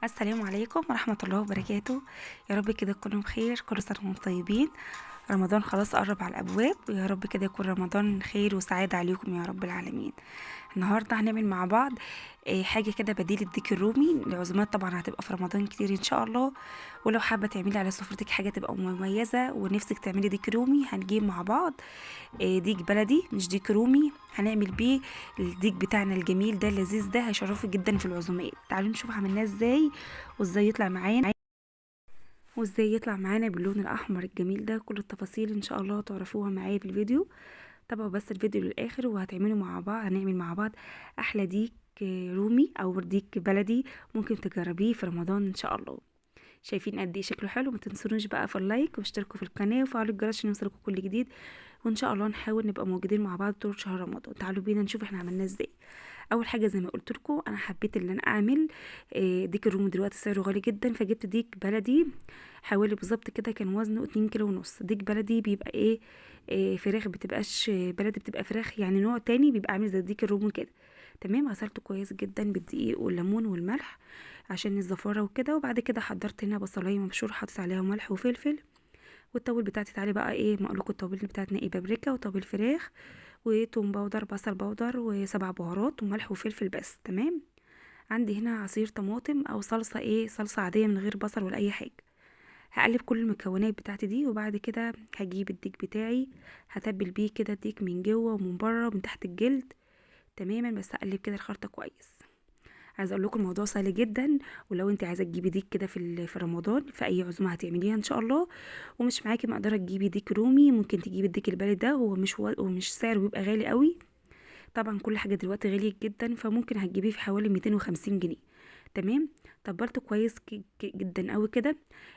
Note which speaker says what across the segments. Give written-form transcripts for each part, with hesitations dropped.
Speaker 1: السلام عليكم ورحمة الله وبركاته. يا رب كده تكونوا بخير، كل سنة وانتم طيبين. رمضان خلاص قرب على الأبواب، ويا رب كده يكون رمضان خير وسعادة عليكم يا رب العالمين. النهاردة هنعمل مع بعض حاجة كده بديل الديك الرومي. العزومات طبعا هتبقى في رمضان كتير إن شاء الله، ولو حابة تعملي على سفرتك حاجة تبقى مميزة ونفسك تعملي ديك رومي، هنجيب مع بعض ديك بلدي مش ديك رومي. هنعمل بيه الديك بتاعنا الجميل ده اللذيذ ده، هيشرفك جدا في العزومات. تعالوا نشوف عملناه ازاي وازاي يطلع معانا باللون الاحمر الجميل ده. كل التفاصيل ان شاء الله تعرفوها معايا في الفيديو. تابعوا بس الفيديو للاخر وهتعملوا مع بعض، هنعمل مع بعض احلى ديك رومي او ديك بلدي ممكن تجربيه في رمضان ان شاء الله. شايفين قد ايه شكله حلو؟ ما تنسونوش بقى في ال like واشتركوا في القناة وفعلوا الجرس عشان يوصلكم كل جديد، وان شاء الله نحاول نبقى موجودين مع بعض طول شهر رمضان. تعالوا بينا نشوف احنا عملناه ازاي. اول حاجة زي ما قلت لكم، انا حبيت ان انا اعمل ديك الرومي. دلوقتي سعره غالي جدا، فجبت ديك بلدي حوالي بالظبط كده كان وزنه 2.5 كيلو. ديك بلدي بيبقى ايه فراخ، بتبقاش بلدي، بتبقى فراخ يعني نوع تاني، بيبقى عامل زي ديك الرومي كده. تمام، غسلته كويس جدا بالدقيق والليمون والملح عشان الزفاره وكده. وبعد كده حضرت هنا بصلايه مبشور حطيت عليها ملح وفلفل، والتوابل بتاعتي تعالي بقى ايه ما اقولكم التوابل بتاعتنا ايه: بابريكا وتوابل فراخ وتوم powder بصل powder وسبع بهارات وملح وفلفل بس. تمام، عندي هنا عصير طماطم او صلصه، ايه صلصه عادية من غير بصل ولا اي حاجة. هقلب كل المكونات بتاعتي دي، وبعد كده هجيب الديك بتاعي هتبل بيه كده الديك من جوه ومن بره ومن تحت الجلد تماما، بس هقلب كده الخلطة كويس. عايزه اقول لكم الموضوع سهل جدا، ولو انت عايزه تجيبي ديك كده في رمضان في اي عزومة هتعمليها ان شاء الله، ومش معاكي مقدره تجيبي ديك رومي، ممكن تجيبي الديك البلدي ده. هو مش سعره بيبقى غالي قوي، طبعا كل حاجة دلوقتي غالية جدا، فممكن هتجيبيه في حوالي 250 جنيه. تمام، تبلته كويس جدا قوي كده.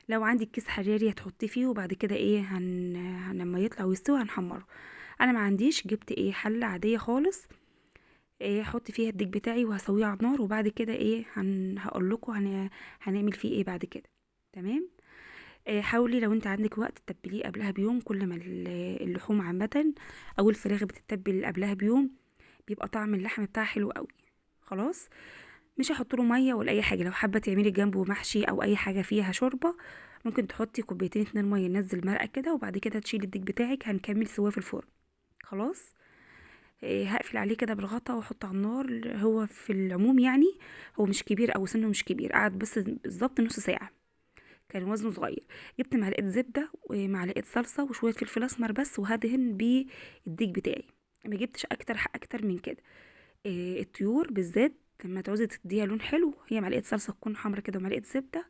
Speaker 1: لو عندك كيس حراري هتحطيه فيه، وبعد كده ايه لما يطلع ويستوي هنحمره. انا ما عنديش، جبت ايه حله عادية خالص، ايه احط فيها الديك بتاعي وهسويه على النار، وبعد كده ايه هقول لكم هنعمل فيه ايه بعد كده. تمام، إيه حاولي لو انت عندك وقت تتبليه قبلها بيوم. كل ما اللحوم عامة او الفراخ بتتبل قبلها بيوم بيبقى طعم اللحم بتاعها حلو قوي. خلاص، مش هحط له مية ولا اي حاجة. لو حابة تعملي جنبه محشي او اي حاجة فيها شوربة، ممكن تحطي كوبايتين 2 مية، ننزل مرقه كده، وبعد كده تشيلي الديك بتاعك. هنكمل سواه في الفرن. خلاص، هقفل عليه كده بالغطا واحطه على النار. هو في العموم يعني هو مش كبير او سنة مش كبير، قعد بس بالظبط نص ساعة، كان وزنه صغير. جبت معلقه زبدة ومعلقة صلصه وشوية فلفل اسمر بس، وهدهن بالديك بتاعي، ما جبتش اكتر من كده. الطيور بالذات لما تعوزي تديها لون حلو، هي معلقه صلصه تكون حمرا كده ومعلقة زبدة،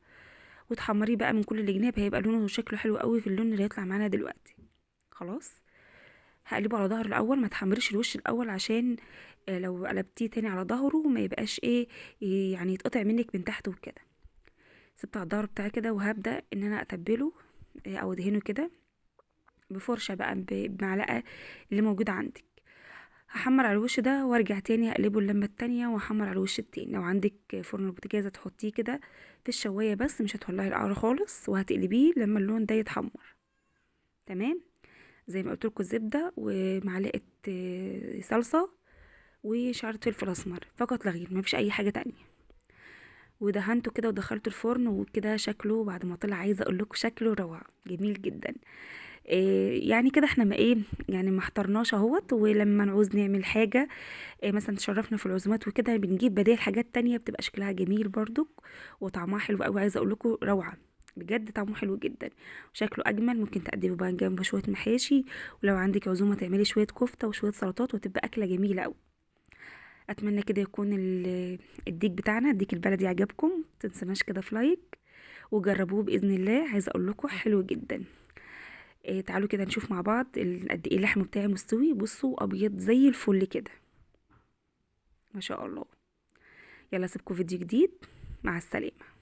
Speaker 1: وتحمريه بقى من كل الجناب، هيبقى لونه وشكله حلو قوي في اللون اللي هيطلع معانا دلوقتي. خلاص، هقلبه على ظهره الاول، ما تحمريش الوش الاول عشان لو قلبتيه تاني على ظهره ما يبقاش ايه يعني يتقطع منك من تحت وكده. سبته على الظهر بتاعي كده، وهبدا ان انا اتبله او ادهنه كده بفرشه بقى، بمعلقه اللي موجودة عندك. هحمر على الوش ده وارجع تاني اقلبه اللمة التانية واحمر على الوش التاني. لو عندك فرن البوتاجاز هتحطيه كده في الشوايه، بس مش هتولعي القعر خالص، وهتقلبيه لما اللون ده يتحمر. تمام، زي ما قلت لكم زبدة ومعلقة صلصه وشعره فلفل اسمر فقط لا غير، مفيش اي حاجة تانية. ودهنته كده ودخلته الفرن وكده. شكله بعد ما طلع عايزه اقول لكم شكله روعه، جميل جدا. إيه يعني كده احنا ما ايه يعني ما احترناش اهوت. ولما نعوز نعمل حاجة إيه مثلا تشرفنا في العزومات وكده، بنجيب بديل حاجات تانية بتبقى شكلها جميل برضك وطعمها حلو قوي. عايزه اقول لكم روعه بجد، طعمه حلو جدا وشكله اجمل. ممكن تقدمه بقى جنب شوية محاشي، ولو عندك عزومة تعملي شوية كفته وشوية سلطات، وتبقى اكله جميلة قوي. اتمنى كده يكون الديك بتاعنا الديك البلدي عجبكم. متنسوناش كده في like وجربوه باذن الله، عايزه اقول لكم حلو جدا. إيه تعالوا كده نشوف مع بعض قد ايه اللحم بتاعي مستوي. بصوا ابيض زي الفل كده ما شاء الله. يلا اسيبكم فيديو جديد، مع السلامة.